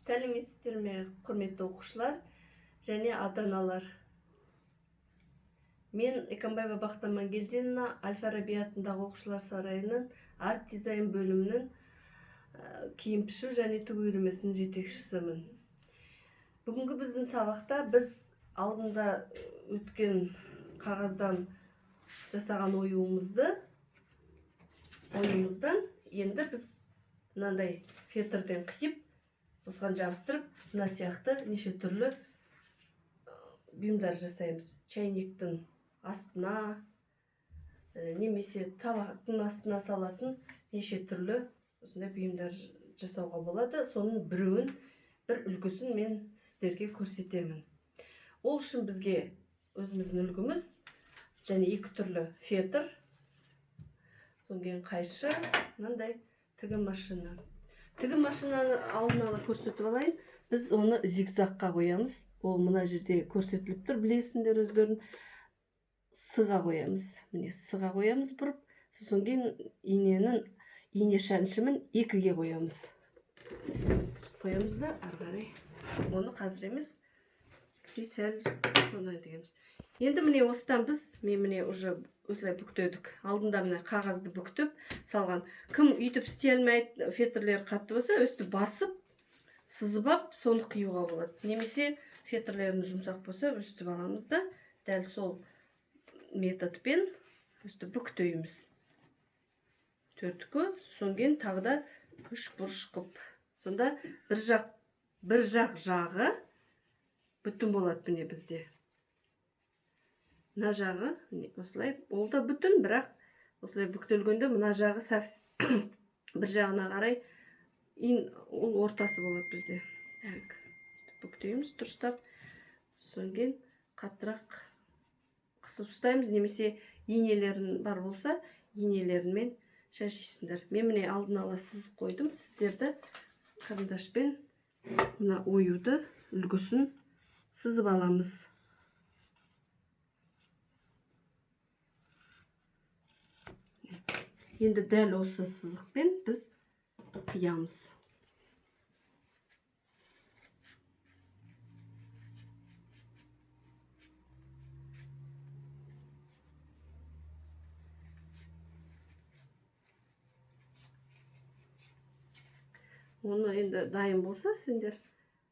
Сәлеметсіздер ме, құрметті оқушылар және ата-аналар. Мен Экамбаева Бақыт Амангелдиновна, Әл-Фараби атындағы оқушылар сарайының арт дизайн бөлімінің киім пішу және тігу үйірмесінің жетекшісімін. Бүгінгі біздің сабақта біз алдында өткен қағаздан жасаған оюымыздан енді біз мынандай фетрден қиып, осыған жабыстырып, мына сияқты неше түрлі бұйымдар жасаймыз. Чайниктің астына, немесе табақтың астына салатын неше түрлі осындай бұйымдар жасауға болады. Соның біреуін, бір үлгісін мен сіздерге көрсетемін. Ол үшін бізге өзіміздің үлгіміз және екі түрлі фетр, содан кейін қайшы, мынандай тігін машина. Тігін машинаны алдын ала көрсетіп алайын. Біз оны зигзагқа қоямыз. Ол мына жерде көрсетіліп тұр, білесіңдер өздерін. Сыға қоямыз. Міне сыға қоямыз бұрып. Сосын кейін ине шаншымын екіге қоямыз. Қоямыз да ары қарай. Оны қазір емес, сәл сондай дегенбіз. Енді міне осыдан біз, мен міне уже осылай бүктедік. Алдында мына қағазды бүктеп салған. Кім үйтіп істей алмайды, фетрлері қатты болса, өстіп басып, сызып ап, соны қиюға болады. Немесе фетрлерін жұмсақ болса, өстіп аламыз да, дәл сол методпен өстіп бүктейміз. Төрткі, содан кейін тағы да үш бұрыш қып. Сонда бір жақ жағы бүтін болады міне бізде. Мына жағы, міне осылай, ол да бүтін, бірақ осылай бүктелгенде мына жағы бір жағына қарай ол ортасы болады бізде. Так, бүктейміз дұрыстап. Содан кейін қаттырақ қысып ұстаймыз, немесе инелерін бар болса, инелерімен шашисыңдар. Мен міне алдын ала сызып қойдым. Сіздерді карандашпен мына оюды үлгісін сызып аламыз. Енді дәл осы сызықпен біз қиямыз. Оны енді дайын болса, сендер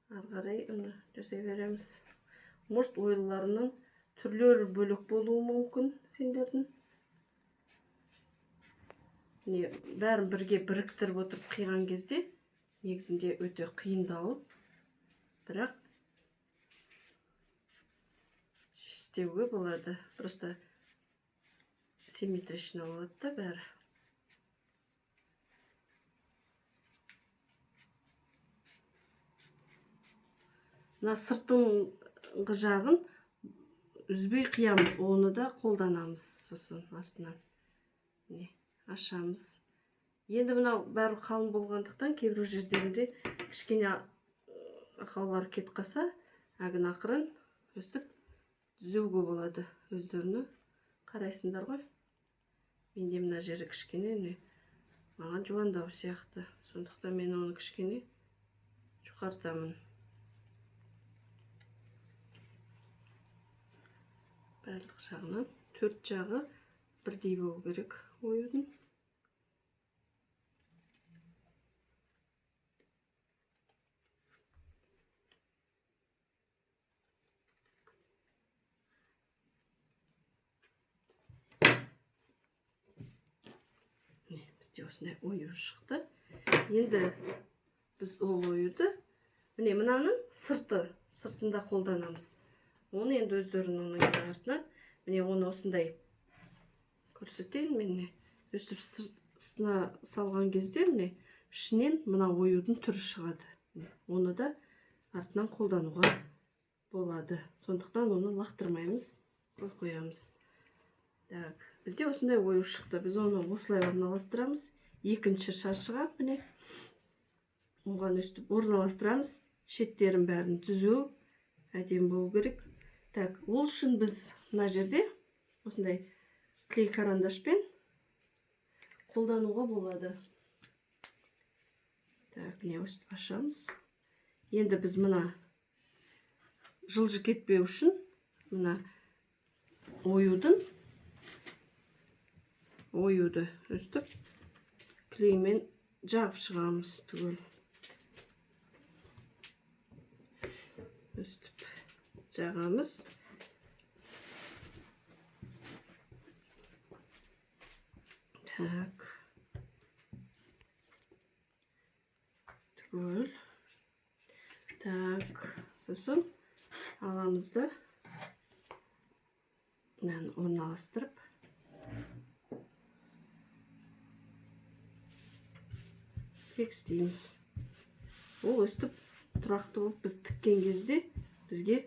ары қарай оны жасай береміз. Может, оюларының түрлері бөлек болуы мүмкін сендердің. Міне, бәрін бірге біріктіріп отырып қиған кезде негізінде өте қиындау, бірақ істеуге болады. Просто симметрично болады да бәрі. Мына сыртыңғы жағын үзбей қиямыз, оны да қолданамыз сосын артынан. Міне, ашамыз. Енді мынау бәрі қалың болғандықтан кейбір жердерінде кішкене ақаулар кетіп қалса, әгін ақырын өстіп түзеуге болады. Өздеріне қарайсыңдар ғой. Менде мына жері кішкене, міне, маған жуандау сияқты. Сондықтан мен оны кішкене жұқартамын. Барлық жағынан, төрт жағы бірдей болу керек оюдың. Міне, бізде осындай ою шықты. Енді біз ол оюды міне мынаның сыртында қолданамыз. Оны енді өздерінің оның артынан, міне оны осындай көрсетейін мен. Міне, өстіп сыртына салған кезде міне ішінен мына оюдың түрі шығады. Міне, оны да артынан қолдануға болады. Сондықтан оны лақтырмаймыз, қой қоямыз. Так, бізде осындай ою шықты. Біз оны осылай орналастырамыз. Екінші шашыға міне оған өстіп орналастырамыз. Шеттерін бәрін түзу, әдемі болу керек. Так, ол үшін біз мына жерде осындай клей карандашпен қолдануға болады. Так, міне өстіп ашамыз. Енді біз мына жылжы кетпеу үшін мына оюды өстіп клеймен жағып шығамыз түгел. Өстіп жағамыз. Так. Түгел. Так, сосын аламыз да мынаны орналастырып тегістейміз. Ол өстіп тұрақты болып біз тіккен кезде бізге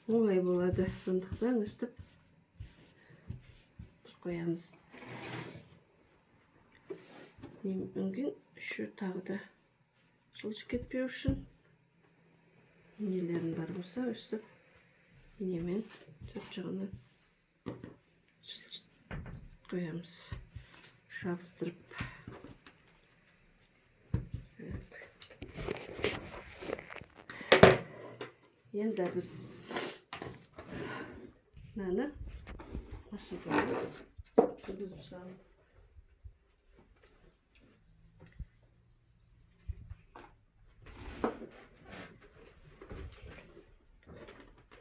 оңай болады. Сондықтан өстіп қоямыз. Мүмкін еще тағы да жылжып кетпеу үшін инелерім бар болса өстіп инемен төрт жағынан жылжытып қоямыз, жабыстырып. Енді біз мынаны машинкаға жүргізіп шығамыз.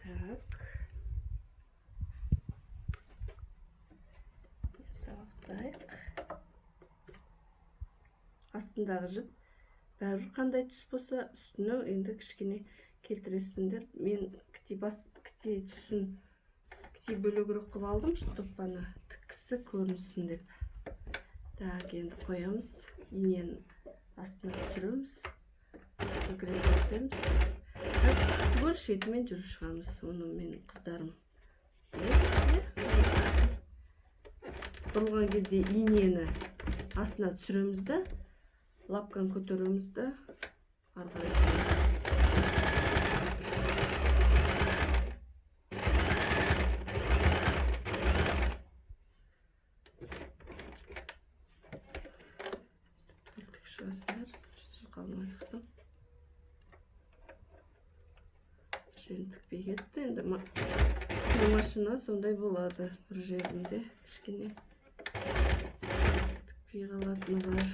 Так. Сабақтайық. Астындағы жіп бәрібір қандай түс болса үстіне енді кішкене келтіресіңдер. Мен кіте түсін кіте бөлегірек қылып алдым, чтоб ана тіккісі көрінсін деп. Так, енді қоямыз. Иненің астына түсіреміз. Екі рет өсеміз. Түгел шетімен жүріп шығамыз. Оны мен қыздарым біледі. Бұрылған кезде инені астына түсіреміз да, лапканы көтереміз да, ары қарай. Тікпей кетті. Енді машина сондай болады, бір жерінде кішкене тікпей қалатыны бар.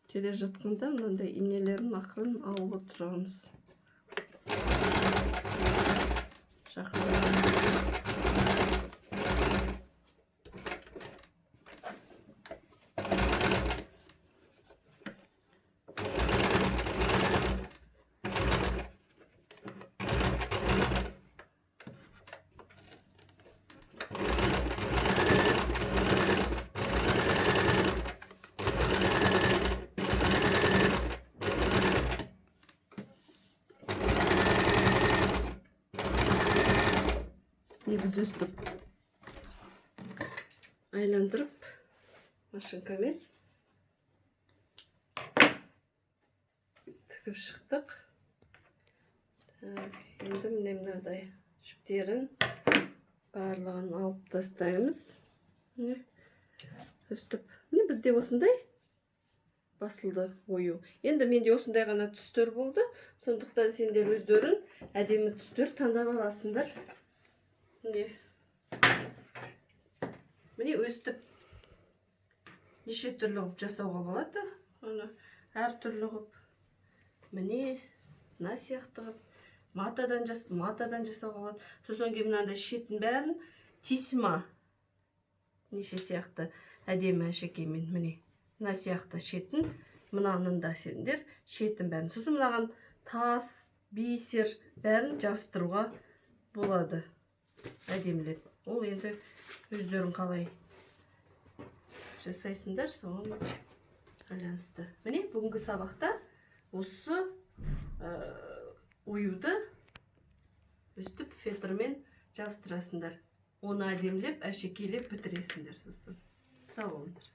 Келе жатқанда мынандай инелерін ақырын алып отырамыз. Жақын. Біз өстіп айландырып машинкамен тігіп шықтық. Так, енді міне мынадай жіптерін барлығын алып тастаймыз. Міне өстіп. Міне бізде осындай басылды ою. Енді менде осындай ғана түстер болды. Сондықтан сендер өздерің әдемі түстер таңдап аласыңдар. Міне өстіп неше түрлі қылып жасауға болады. Оны әртүрлі қылып, міне мына сияқты қылып матадан жасауға болады. Сосын кейін мынандай шетін бәрін тесьма неше сияқты әдемі әшекеймен, міне мына сияқты шетін, мынаның да сендер шетін бәрін. Сосын мынаған тас, бисер бәрін жабыстыруға болады әдемілеп. Ол енді өздерің қалай жасайсыңдар, соған байланысты. Міне, бүгінгі сабақта осы оюды өстіп фетрмен жабыстырасыңдар, оны әдемілеп, әшекейлеп бітіресіңдер. Сосын сау болыңдар.